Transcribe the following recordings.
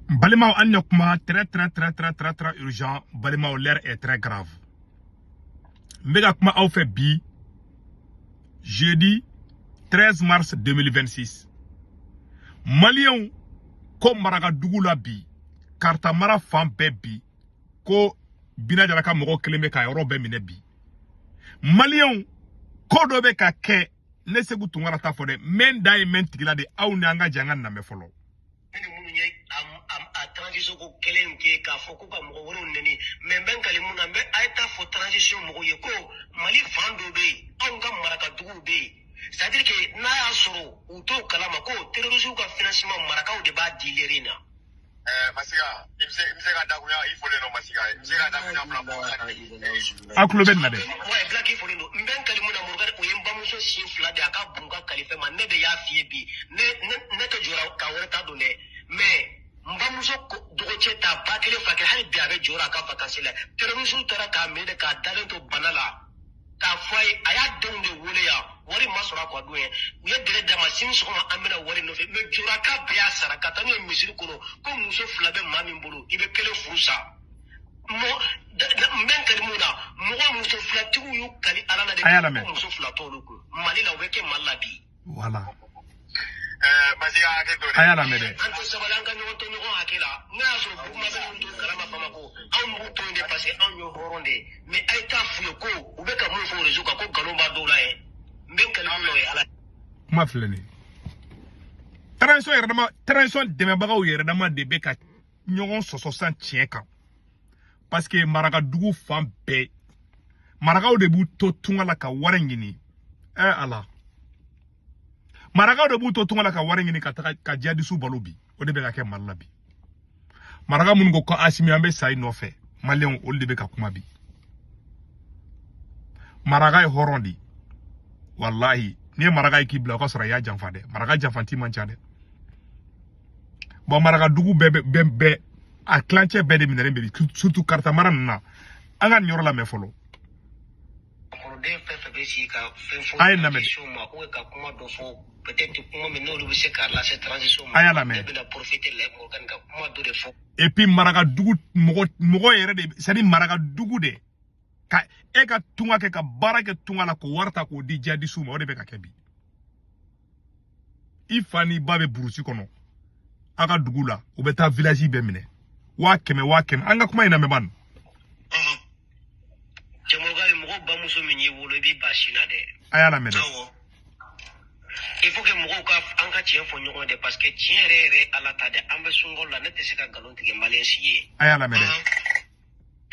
Balimaw, an ɲɛ kuma très très très très très très urgent. Balimaw, l'heure est très grave. N bɛ ka kuma aw fɛ bi, jeudi 13 mars 2026. Maliyɛnw, ko Marakadugu la bi, Karita mara fan bɛɛ bi, ko Bina Jara ka mɔgɔw kelen bɛ ka yɔrɔ bɛɛ minɛ bi. Maliyɛnw, ko dɔ bɛ ka kɛ. Ne Segu Tunkara ta fɔ dɛ, n bɛ n da ye mɛn tigila de. Aw ni an ka jɛ an ka lamɛn fɔlɔ. Ne ni minnu ye a transition ko kelen kɛ k'a fɔ ko ka mɔgɔ wɛrɛw neni, mais n bɛ n kali mun na, n bɛ a ye taa fɔ transition mɔgɔw ye ko Mali fan dɔ bɛ yen, anw ka marakaduguw bɛ yen, c'est à dire que n'a y'a sɔrɔ u t'o kalama ko terroristes ka financement, marakaw de b'a di leri na. Masiga, i bɛ se ka dakunya, i folen don Masiga, i bɛ se ka dakunya fila fɔ. Aw tulo bɛ nin na dɛ. Ouais, Black, i folen don. N bɛ n kali mun na, Morgan, o ye n bamuso sin fila de ye, a ka bon ka kalifɛ ma. Ne de y'a f'i ye bi, ne tɛ jɔra ka wɛrɛ ta don dɛ, mais n bamuso dɔgɔcɛ ta ba kelen fa kelen, hali bi a bɛ jɔra a ka vacances la. Terroristes taara k'a minɛ de, k'a dalen to bana la, k'a fɔ a ye, a y'a denw de wele yan, wari ma sɔrɔ a kɔ don ye, u ye délai d'a ma, sini sɔgɔma an bɛna wari nɔfɛ. Mais jɔraka bɛɛ y'a sara ka taa n'u ye misiri kɔnɔ, ko muso fila bɛ maa min bolo, i bɛ kelen furu sa. Mɔgɔ n bɛ n kali mun na, mɔgɔ muso filatigiw y'u kali Ala la de A y'a lamɛn. ko muso fila t'olu kun Mali la, o bɛ kɛ Mali la bi. Voilà. Masiga, hakɛ to dɛ. A y'a lamɛn dɛ. An tɛ sabali, an ka ɲɔgɔn to ɲɔgɔn hakɛ la. N'a y'a sɔrɔ Burukina bɛ nin to kalama Bamakɔ, anw b'u to yen de, parce que anw ye hɔrɔn de ye. Mais a ye taa f'u ye ko u bɛ ka mun fɔ réseau kan, ko nkalon b'a dɔw la ye. N bɛ n kali mun na, o ye Ala ye. Kuma filɛ nin ye, transition yɛrɛ dama, transition dɛmɛbagaw yɛrɛ dama de bɛ ka ɲɔgɔn sɔsɔ sisan tiɲɛ kan, parce que marakadugu fan bɛɛ, marakaw de b'u to tunga la ka wari ɲini. Ala, marakaw de b'u to tunga la ka wari ɲini ka taga ka jihadisiw balo bi. O de bɛ ka kɛ Mali la bi. Maraka minnu ko ko Asimi, an bɛ sa i nɔfɛ, maliyɛnw, olu de bɛ ka kuma bi. Maraka ye hɔrɔn de ye, walahi. N'i ye maraka ye k'i bila, o ka sɔrɔ i y'a janfa dɛ. Maraka janfanti man ca dɛ. Bon, marakadugu bɛɛ bɛ bɛɛ a tilancɛ bɛɛ de minɛlen bɛ bi, surtout Karita mara ninnu na. An ka nin yɔrɔ lamɛn fɔlɔ. Kɔrɔden fɛn fɛn bɛ sigi ka fɛn fɔ A ye lamɛn dɛ. transition ma, ou ka kuma dɔ fɔ, peut-être kuma min n'olu bɛ se k'a lase transition ma, A y'a lamɛn. Ne bɛna profiter la, Morgan, ka kuma dɔ de fɔ. Et puis marakadugu mɔgɔ mɔgɔ yɛrɛ de, c'est à dire marakadugu de ka e ka tunga kɛ, ka baara kɛ tunga la, k'o wari ta k'o di jihadisiw ma, o de bɛ ka kɛ bi. I fa n'i ba bɛ burusi kɔnɔ aw ka dugu la, u bɛ taa village bɛɛ minɛ, 100 000, 100 000. An ka kuma in lamɛn bani. Cɛ Morgan, mɔgɔ bamuso min y'i wolo, i b'i ba sin na dɛ. A y'a lamɛn dɛ. Il faut que mɔgɔw ka an ka tiɲɛ fɔ ɲɔgɔn ye dɛ, parce que tiɲɛ yɛrɛ yɛrɛ, Ala ta dɛ, an bɛ sunkalo la, ne tɛ se ka nkalon tigɛ maliyɛn si ye. A y'a lamɛn dɛ.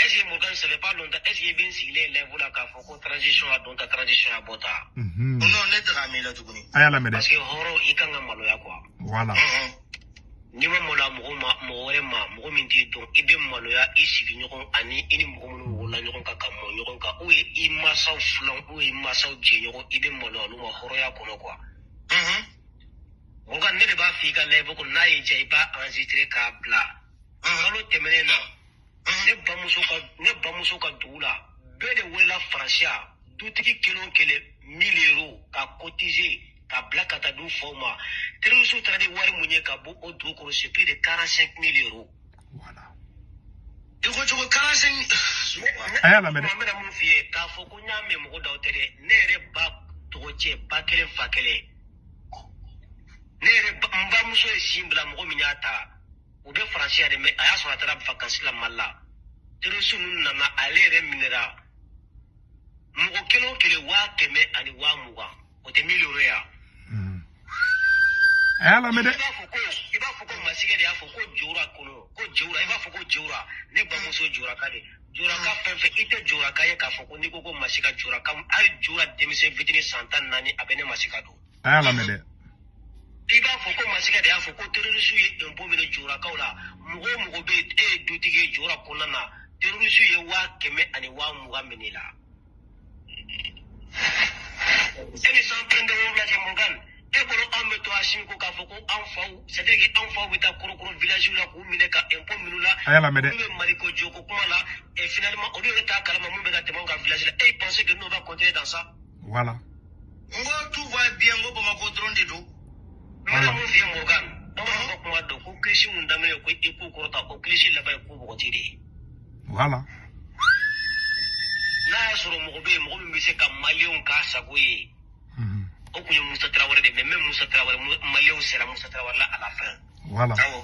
Est ce que Morgan, ça fait pas longtemps, est ce que i bɛ n sigilen live la k'a fɔ ko transition a don ta, transition a bɔ ta? Non, ne tɛ k'a mɛn i la tuguni. A y'a lamɛn dɛ. Parce que hɔrɔn, i kan ka maloya quoi. Voilà. N'i ma maloya mɔgɔ ma, mɔgɔ wɛrɛ ma, mɔgɔ min t'i dɔn, i bɛ maloya i sigiɲɔgɔn ani i ni mɔgɔ minnu wolola ɲɔgɔn kan ka mɔ ɲɔgɔn kan, ou i mansaw filan, ou i mansaw jɛɲɔgɔn, i bɛ maloya olu ma hɔrɔnya kɔnɔ quoi. Morgan, ne de b'a f'i ka live kɔnɔ, n'a y'i diya, i b'a enregistrer k'a bila. Kalo tɛmɛnen na, ne bamuso ka dugu la, bɛɛ de welela Faransiya, dutigi kelen o kelen 1000 euros ka cotiser ka bila ka taa du faw ma. Terroriste taara ni wari mun ye ka bɔ o dugu kɔnɔ, c'est plus de 45 000 euros. Voilà. I ko cogo 45? A y'a lamɛn dɛ. N bɛna mun f'i ye, k'a fɔ ko n y'a mɛn mɔgɔ daw tɛ dɛ. Ne yɛrɛ ba dɔgɔcɛ, ba kelen fa kelen, ne yɛrɛ n bamuso ye sin bila mɔgɔ min y'a ta, u bɛ Faransiya de, mais a y'a sɔrɔ a taara vacances la Mali la. Terroriste ninnu nana, ale yɛrɛ minɛra, mɔgɔ kelen o kelen 120 000, o tɛ 1000 euros ye wa? A y'a lamɛn dɛ. I b'a fɔ ko Masigɛ de y'a fɔ ko jora kɔnɔ, ko jora, i b'a fɔ ko jora, ne bamuso joraka de, joraka fɛn fɛn, i tɛ joraka ye k'a fɔ ko n'i ko ko Masiga joraka, hali jora denmisɛn fitinin san 14, a bɛ ne Masiga don. A y'a lamɛn dɛ. I b'a fɔ ko Masigɛ de y'a fɔ ko terroriste ye impôt minɛ jorakaw la. Mɔgɔ o mɔgɔ bɛ yen, e ye dutigi ye jora kɔnɔna na, terroriste ye 120 000 minɛ i la. E ni san pɛrɛn wolonwula cɛ, Morgan, e bolo anw bɛ to Asimi ko k'a fɔ ko an faw, c'est à dire que an faw bɛ taa korokoro village la k'u minɛ ka impôt minɛ u la. A y'a lamɛn dɛ. Olu bɛ Maliko joko kuma la, et finalement olu yɛrɛ t'a kalama mun bɛ ka tɛmɛ anw ka village la. Et ils pensaient que nous, on va continuer dans ça? Voilà. N ko tout va bien, n ko Bamakɔ dɔrɔn de don. N bɛna mun f'i ye, Morgan. Bamananw ka kuma dɔn ko kilisi mun daminɛ ko i k'u kɔrɔta o kilisi laban ye k'u bɔgɔti de ye. Voilà. N'a y'a sɔrɔ mɔgɔ bɛ yen mɔgɔ min bɛ se ka maliyɛnw k'a sago ye, o tun ye Musa Tarawele de ye. Mais même Musa Tarawele, maliyɛnw sera Musa Tarawele la à la fin. Voilà. Awɔ,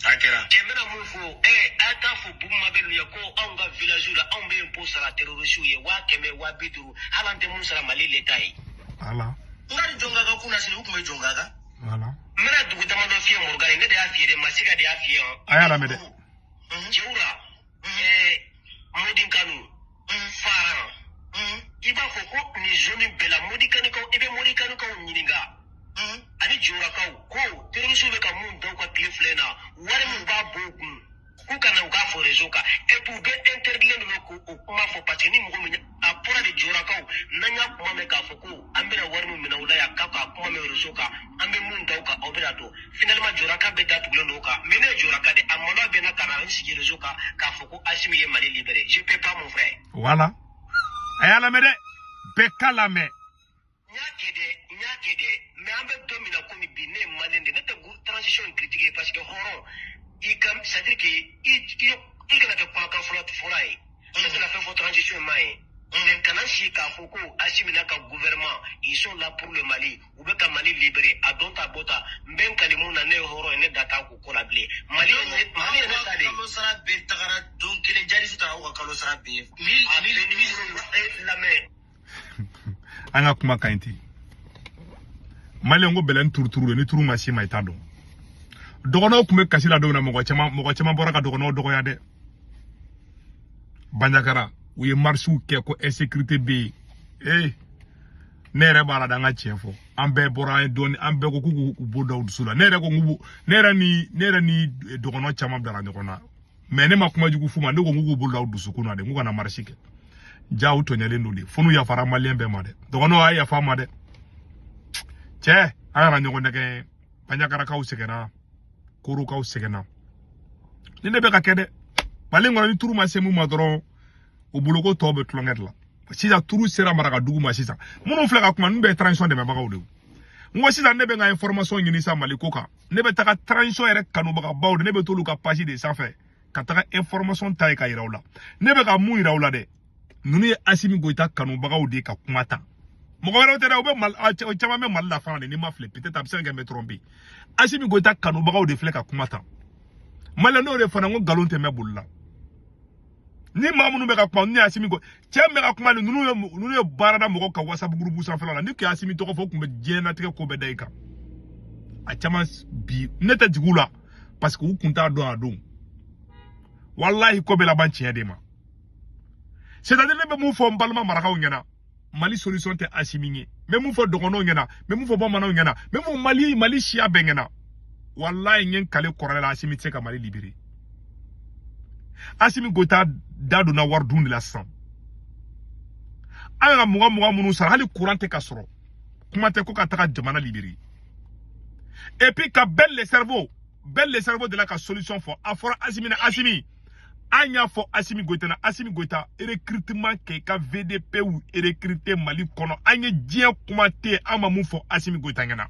a kɛra. Cɛ, n bɛna mun fɔ? A ye taa fɔ Bubu Mabel ye ko anw ka village la, anw bɛ impôt sara terroriste ye 100 000, 50 000, hali an tɛ mun sara Mali l'État ye. Voilà. N ka jɔn ka kan kunna sini u tun bɛ jɔn ka kan. Voilà. N bɛna dugu damadɔ f'i ye, Morgan, ne de y'a f'i ye dɛ, Masiga de y'a f'i ye han. A y'a lamɛn dɛ. Jewura, Modinkanu, Faran, i b'a fɔ ko nin zone bɛɛ la Modikanikaw, i bɛ Modikanikaw ɲininka ani Jewurakaw ko terroriste bɛ ka mun da u ka tile filɛ in na, wari min b'a bɔ u kun k'u ka na u k'a fɔ réseau kan. Et puis u bɛɛ interdilen don k'o o kuma fɔ, parce que ni mɔgɔ min a bɔra de Jewurakaw, n'an y'a kuma mɛn k'a fɔ ko an bɛna wari min minɛ u la yan k'a k'a kuma mɛn réseau kan, an bɛ mun da u kan, aw bɛna dɔn finalement Jewuraka bɛɛ datugulen don o kan. Mais ne ye Jewuraka de, a maloya bɛ n na ka na n sigi réseau kan k'a fɔ ko Assimi ye Mali libéré. Je peux pas, mon frère. Voilà. A y'a lamɛn dɛ. Bɛɛ ka lamɛn. N y'a kɛ dɛ, n y'a kɛ dɛ, mais an bɛ don min na komi bi, ne ye maliyɛn de ye, ne tɛ transition in critiquer, parce que hɔrɔn i ka, c'est à dire que i kana kɛ kumakan fɔlɔ fɔlɔ ye. Ne tɛna fɛn fɔ transition in ma ye, mais kana si k'a fɔ ko Assimi n'a ka gouvernement, ils sont là pour le Mali, u bɛ ka Mali libérer, a dɔn ta bɔ ta. N bɛ n kali mun na, ne ye hɔrɔn ye, ne da t'a ko la bilen. Mali ye ne, Mali ye ne ta de ye. Kalo sara bɛɛ tagara don kelen, jarisi taara aw ka kalo sara bɛɛ mille A mille bɛɛ ni mille. Lamɛn. An ka kuma ka ɲi ten. Maliyɛn ko bɛlɛn turuturu de, ni turu ma s'i ma i t'a dɔn. Dɔgɔnɔw tun bɛ kasi la don min na, mɔgɔ caman bɔra ka dɔgɔnɔw dɔgɔya dɛ. Banjakara, u ye marisiw kɛ ko insécurité bɛ yen. Ee, ne yɛrɛ b'a la dɛ, an ka tiɲɛ fɔ. An bɛɛ bɔra, an ye dɔɔni, an bɛɛ ko k'u k'u b'o da u dusu la. Ne yɛrɛ ko n k'u ne yɛrɛ ni ne yɛrɛ ni dɔgɔnɔ caman bilara ɲɔgɔn na, mais ne ma kuma jugu f'u ma. Ne ko n k'u bolo da u dusukun na de, n k'u kana marisi kɛ. Ja u tɔɲɛlen don de, fo n'u yafara maliyɛn bɛɛ ma dɛ. Dɔgɔnɔw, a ye yafa ma dɛ. Cɛ, an kana ɲɔgɔn nɛgɛ. Banjakarakaw sɛgɛnna, korokaw sɛgɛnna. Ni ne bɛ ka kɛ dɛ, Mali kɔnɔ, ni turu ma se mun ma dɔrɔn, o boloko tɔ bɛ tulonkɛ de la. Sisan turu sera marakadugu ma. Sisan minnu filɛ ka kuma, ninnu bɛɛ ye transition dɛmɛbagaw de ye. N ko sisan ne bɛ n ka information ɲini sisan Mali ko kan, ne bɛ taga transition yɛrɛ kanubagabaw de, ne bɛ t'olu ka page de sanfɛ ka taga information ta yen ka yira u la. Ne bɛ ka mun yira u la dɛ, ninnu ye Assimi Goïta kanubagaw de ye ka kuma ta, mɔgɔ wɛrɛw tɛ dɛ. U bɛ Mali, a caman bɛ Mali la fana de. N'i ma fili, peut-être a bɛ se ka kɛ n bɛ tromper. Assimi Goïta kanubagaw de filɛ ka kuma ta. Maliyɛn, n'o de fana, n ko nkalon tɛ mɛn boli la. Ni maa minnu bɛ ka kuma, ni Assimi ko cɛ min bɛ ka kuma, ninnu ye baarada mɔgɔw ka WhatsApp groupe sanfɛla la. Ni tun ye Assimi tɔgɔ fɔ, o tun bɛ diɲɛlatigɛ ko bɛɛ da i kan. A caman bi, ne tɛ jigin u la, parce que u kun t'a dɔn a don. Walahi, ko bɛ laban tiɲɛ de ma. C'est à dire, ne bɛ mun fɔ n balima marakaw ɲɛna? Mali solution tɛ Assimi ye. N bɛ mun fɔ dɔgɔnɔw ɲɛna? N bɛ mun fɔ bamananw ɲɛna? N bɛ mun fɔ Mali siya bɛɛ ɲɛna? Walahi, n ye n kale kɔrɔlɛ la, Assimi tɛ se ka Mali libérer. Assimi Goïta da donna wari dun de la sisan. An ka 20 20 minnu sara, hali courant tɛ ka sɔrɔ, kuma tɛ ko ka taga jamana libérer. Et puis ka Ben le cerveau, Ben le cerveau de la ka solution fɔ, a fɔra Assimi na. Assimi, an y'a fɔ Assimi Goïta na, Assimi Goïta, recrutement kɛ, ka VDP u recruter Mali kɔnɔ. An ye diɲɛ kuma tɛ yen, an ma mun fɔ Assimi Goïta ɲɛna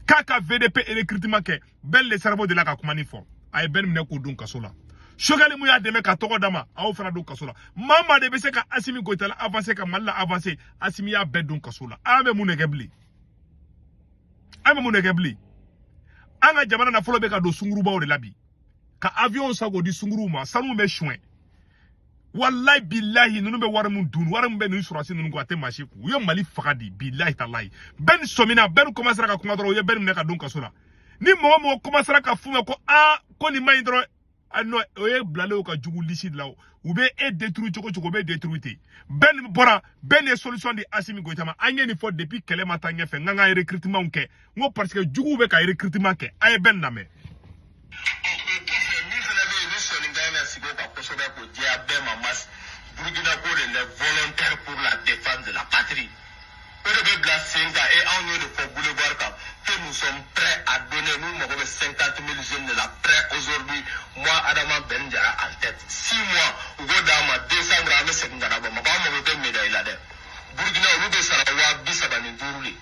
k'a ka VDP recrutement kɛ. Ben le cerveau de la ka kuma nin fɔ, a ye Ben minɛ k'o don kaso la. Choguel mun y'a dɛmɛ ka tɔgɔ d'a ma, a y'o fana don kaso la. Maa maa de bɛ se ka Assimi Goïta la avancer, ka Mali la avancer, Assimi y'a bɛɛ don kaso la. An bɛ mun de kɛ bilen? An bɛ mun de kɛ bilen? An ka jamana nafolo bɛ ka don sungurubaw de la bi, ka avion san k'o di sunguruw ma, sanu bɛ suɲɛ. Walayi bilahi, ninnu bɛ wari min dun, wari min bɛ nin sɔrɔsi ninnu kun, a tɛ maa si kun. U ye Mali faga de. Bilahi talahi, bɛɛ ni sɔmina, bɛɛ ni commencera ka kuma dɔrɔn, u ye bɛɛ minɛ ka don kaso la. Ni mɔgɔ mɔgɔ commencera ka f'u ma ko aa, ko nin man ɲi dɔrɔn, ah non, o ye bilalen o ka jugu lisi de la. O u bɛ e détruire cogo cogo, u bɛ détruire ten. Bɛɛ ni bɔra, bɛɛ ni ye solution di Assimi Goïta ma. An ye nin fɔ depuis kɛlɛ ma taa ɲɛfɛ, n k'an ka recrutement kɛ. N ko parce que juguw bɛ ka recrutement kɛ. A ye bɛɛ lamɛn. O kɔfɛ, min fana bɛ yen ni sɔnni ka ɲi ka sigi o kan kosɛbɛ k'o jɛya bɛɛ ma, mas Burukina ko de, les volontaires pour la défense de la patrie, o de bɛ bila sen kan. Et anw y'o de fɔ boulevard kan que nous sommes prêts à donner. Nous mago bɛ 50 000 jeunes de la, prêts aujourd'hui, moi Adama Ben Diarra en tête. 6 mois, u k'o d'an ma, décembre an bɛ segin ka na Bamakɔ. An mago tɛ médaille la dɛ. Burukina, olu bɛ sara 35 000 de,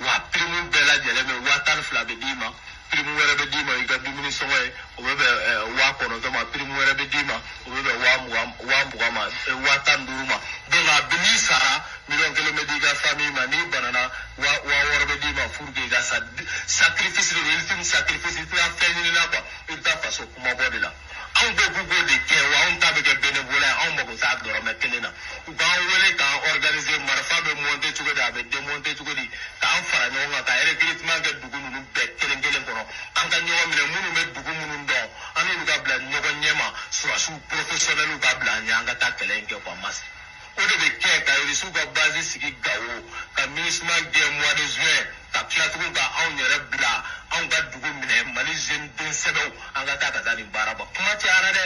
wa prime bɛɛ lajɛlen bɛ 12 000 bɛ d'i ma. Prime wɛrɛ bɛ d'i ma i ka dumuni sɔngɔ ye, o bɛ bɛn 9000 ma. Prime wɛrɛ bɛ d'i ma, o bɛ bɛn 20,000 ma, 15,000 ma. Donc a bɛ n'i sara, 1 million bɛ di i ka famille ma. N'i banana, 6000 bɛ d'i ma pour que i ka sa. Sacrifice de don, ultime sacrifice. I tɛ taa fɛn ɲini na quoi, i bɛ taa faso kumabɔ de la. Anw ko k'u k'o de kɛ wa anw ta bɛ kɛ bénévolat ye, anw mago t'a dɔrɔmɛ kelen na. U k'an wele k'an organiser, marifa bɛ monter cogo di, a bɛ démonter cogo di, k'an fara ɲɔgɔn kan, ka recrutement kɛ dugu ninnu bɛɛ kelen kelen kɔnɔ, an ka ɲɔgɔn minɛ. Minnu bɛ dugu minnu dɔn, an n'olu ka bila ɲɔgɔn ɲɛma, sɔrɔdasiw professionnels ka bila an ɲɛ, an ka taa kɛlɛ in kɛ quoi. Mas o de bɛ kɛ ka Irisiw ka base sigi Gawo, ka MINUSMA gɛn mois de juin, ka tila tugun ka anw yɛrɛ bila, anw ka dugu minɛ. Mali jeune den sɛbɛw, an ka taa ka taa nin baara ban. Kuma cayara dɛ.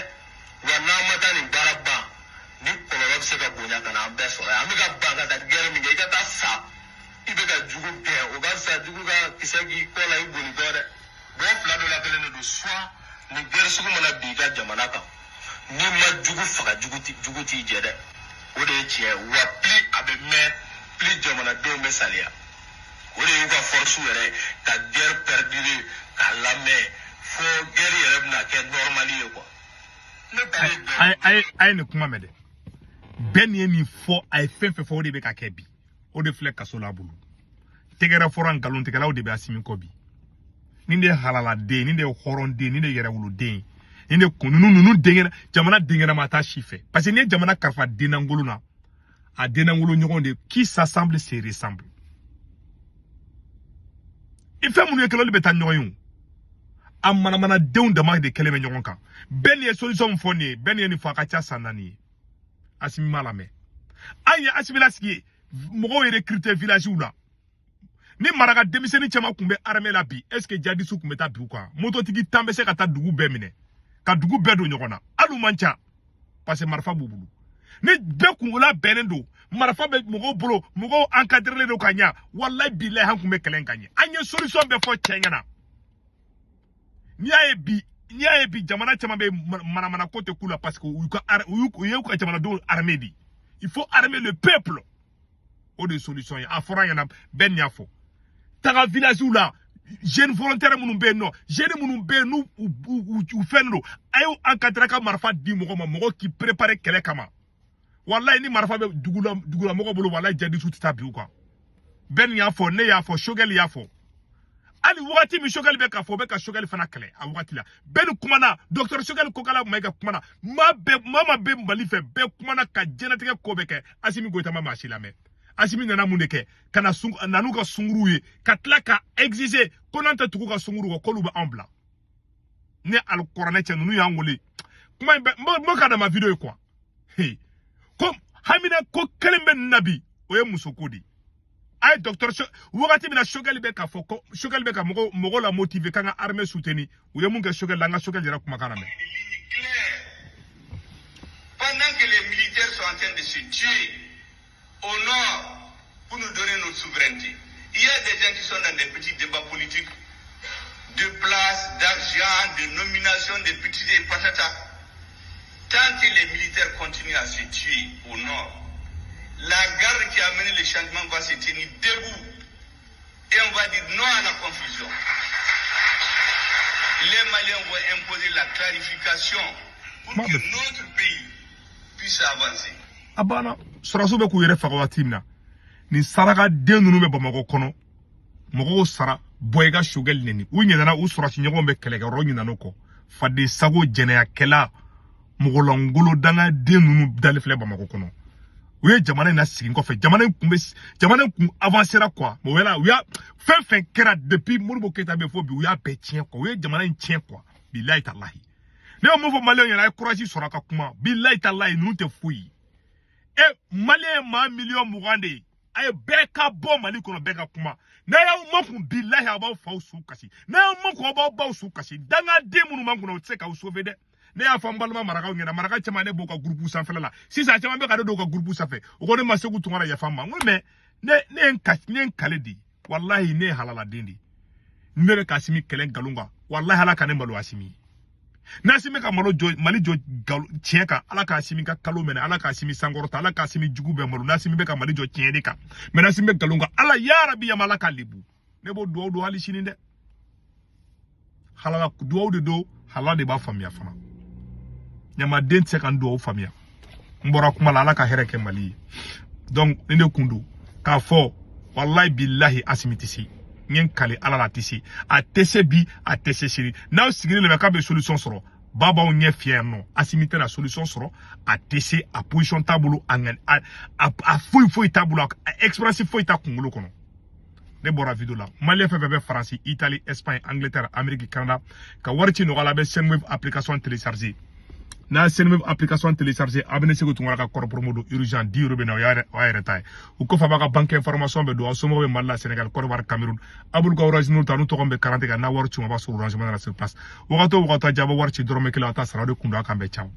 Wa n'an ma taa nin baara ban, ni kɔlɔlɔ bɛ se ka bonya ka na an bɛɛ sɔrɔ yan. An bɛ ka ban ka taa guerre min kɛ, i ka taa sa, i bɛ ka jugu gɛn, o ka fisa jugu ka kisɛ k'i kɔ la i boli kɔ dɛ. Bɔn fila dɔ la kelen de don. Soit ni guerre sugu mana bin i ka jamana kan, n'i ma jugu faga, jugu t'i jɛ dɛ. O de ye tiɲɛ ye. Wa plus a bɛ mɛn, plus jamanadenw bɛ saliya. O de y'u ka force yɛrɛ ye ka guerre perdurer, k'a lamɛn fo guerre yɛrɛ bɛna kɛ normal ye quoi. Ne ta ye bɛn. A ye nin kuma mɛn dɛ. Bɛɛ nin ye nin fɔ, a ye fɛn fɛn fɔ, o de bɛ ka kɛ bi. O de filɛ kaso la a bolo. Tɛgɛrɛ fɔra nkalontigɛlaw de bɛ Asimi kɔ bi. Nin de ye halaladen, nin de ye hɔrɔnden, nin de ye yɛrɛwoloden, nin de kun ninnu denkɛ jamana denkɛnɛ ma taa si fɛ, parce que n'i ye jamana kalifa dennangolo na, a dennangolo ɲɔgɔn de qui s'assemble se ressemble. I fɛn minnu ye kɛlɛ, olu bɛ taa ɲɔgɔn ye o. A manamanadenw dama de kɛlen bɛ ɲɔgɔn kan. Bɛɛ nin ye solution min fɔ nin ye, bɛɛ nin ye nin fɔ, a ka ca san 4 ye. Asimi m'a lamɛn. An ye Asimi lasigi ye, mɔgɔw ye recruter village la. Ni maraka denmisɛnnin caman tun bɛ armée la bi, est ce que jadisiw tun bɛ taa dugu kan? Mototigi 10 bɛ se ka taa dugu bɛɛ minɛ, ka dugu bɛɛ don ɲɔgɔn na. Hali u man ca, parce que marifa b'u bolo. Ni bɛɛ kungola bɛnnen don, marifa bɛ mɔgɔw bolo, mɔgɔw encadré don ka ɲa, walayi bilayi, an tun bɛ kɛlɛ in ka ɲɛ. An ye solution bɛɛ fɔ cɛ ɲɛna. N'i y'a ye bi, jamana caman bɛ manamana ko tɛ k'u la, parce que u ka u y'u ka jamanadenw armée de. Il faut armer le peuple, o de ye solution ye. A fɔra an ɲɛna, bɛɛ nin y'a fɔ. Taga village la, jeune volontaire minnu bɛ yen nɔ, jeune minnu bɛ yen n'u u fɛn don, a y'u encadré ka marifa di mɔgɔ ma, mɔgɔ k'i préparer kɛlɛ kama. Walayi, ni marifa bɛ dugula dugulamɔgɔ bolo, walayi, jadisiw tɛ taa bi u kan. Bɛɛ nin y'a fɔ, ne y'a fɔ, Choguel y'a fɔ. Hali wagati min Choguel bɛ k'a fɔ, o bɛ ka Choguel fana kɛlɛ a wagati la. Bɛɛ ni kumana, docteur Choguel Kokala Mayiga kumana, maa bɛɛ, maa maa bɛ Mali fɛ, bɛɛ kumana ka diɲɛlatigɛ ko bɛɛ kɛ. Asimi Goyita ma maa si lamɛn. Asimi nana mun de kɛ? Ka na sun nan'u ka sunkuruw ye, ka tila ka exiger ko n'an tɛ tugu ka sunkuru kɔ, k'olu bɛ anw bila. Ne alikɔrɔnɛ cɛ ninnu y'an wele kuma in bɛɛ, n bɛ ka dama vidéo ye quoi. Hey, ko hamina ko kelen bɛ ninnu na bi, o ye musoko de ye. A ye docteur wagati min na Choguel bɛ k'a fɔ ko Choguel bɛ ka mɔgɔ mɔgɔ la motiver k'an ka armée soutenir, u ye mun kɛ Choguel la? An ka Choguel yɛrɛ kumakan lamɛn. Une ligne claire. Pendant que les militaires sont en train de se tuer au nord pour nous donner notre souveraineté, il y a des gens qui sont dans des petits débats politiques de place, d'argent, de nomination, de petits et patata. Tant que les militaires continuent à se tuer au nord, la garde qui a mené le changement va se tenir debout et on va dire non à la confusion. Les Maliens vont imposer la clarification pour que notre pays puisse avancer. A banna. Sɔrɔdasiw bɛ k'u yɛrɛ faga waati min na, nin saraka den ninnu bɛ Bamakɔ kɔnɔ, mɔgɔw sara bɔ i ka Choguel neni. U ɲinɛna u sɔrɔsi ɲɔgɔn bɛ kɛlɛkɛyɔrɔ, ɲinɛn'o kɔ. Faden sago, jɛnɛyakɛla, mɔgɔlangolo, dangaden ninnu dalen filɛ Bamakɔ kɔnɔ. U ye jamana in lasegin kɔfɛ. Jamana in kun bɛ, jamana in kun avancera quoi. Mais o y'a fɛn fɛn kɛra depuis Modibo Keyita bɛ fo bi, u y'a bɛɛ tiɲɛ quoi. U ye jamana in tiɲɛ quoi. Bilayi talahi, ne bɛ mun fɔ maliyɛnw ɲɛna? A ye courage sɔrɔ a ka kuma. Bilayi talahi, ninnu tɛ foyi ye. E maliyɛn ye maa 20 millions de ye. A ye bɛɛ ka bɔ Mali kɔnɔ, bɛɛ ka kuma. N'a y'aw makun, bilahi, a b'aw faw su kasi. N'a y'aw makun, aw b'aw baw su kasi. Dangaden minnu b'an kunna, u tɛ se k'aw sauver dɛ. Ne y'a fɔ n balima marakaw ɲɛna. Maraka caman, ne b'u ka groupe sanfɛla la sisan, a caman bɛ ka ne don u ka groupe sanfɛ. O ko ne ma Segu Tunkara, yafa n ma. N ko mais ne ye n ka ne ye n kale de, walahi, ne ye halaladen de ye. Ne bɛ ka Asimi kɛlɛ nkalon kan, walahi, Ala ka ne malo Asimi ye. N'Asimi ka malo jɔ Mali jɔ tiɲɛ kan, Ala ka Asimi ka kalo minɛ, Ala ka Asimi sankɔrɔta, Ala ka Asimi jugu bɛɛ malo. N'Asimi bɛ ka Mali jɔ tiɲɛ de kan, mais n'Asimi bɛ nkalon kan, Ala yarabi yama, Ala ka lebu. Ne b'o dugawu don hali sini dɛ. Halala duwawu de don, halala de b'a faamuya fana. Ɲamaden tɛ se ka n duwawu faamuya. N bɔra kuma la, Ala ka hɛrɛ kɛ Mali ye. Donc ni ne kun don k'a fɔ, walayi bilahi, Asimi tɛ se. N ye n kale Ala la, a tɛ se, a tɛ se bi, a tɛ se sini. N'aw sigilen de bɛ k'a bɛ solution sɔrɔ, ba b'aw ɲɛ fiyɛ yan nɔ. Asimi tɛna solution sɔrɔ, a tɛ se, a position t'a bolo, a ŋani a foyi foyi t'a bolo, a expérience foyi t'a kunkolo kɔnɔ. Ne bɔra video la. Malien fɛn fɛn bɛ Faransi, Italie, Espagne, Angleterre, Amérique, Canada, ka wari ci nɔgɔya la, a bɛ Sendwave application télécharger. N'a ye Sendwave application télécharger, a bɛ ne Segu Tunkara ka code promo don urgent 10 euros bɛ na, o y'a yɛrɛ ta ye. O kɔfɛ, a b'a ka banque information bɛ don. Aw somɔgɔw bɛ Mali la, Sénégal, Côte d'Ivoire, Cameroun, a b'olu ka Orange Money ta, n'u tɔgɔ bɛ carte kan, n'a wari ci, a b'a sɔrɔ Orange Money na sur place. Wagati o wagati, a bɛ wari ci dɔrɔmɛ kelen, a t'a sara. O de kun don. A kan bɛn, ciao.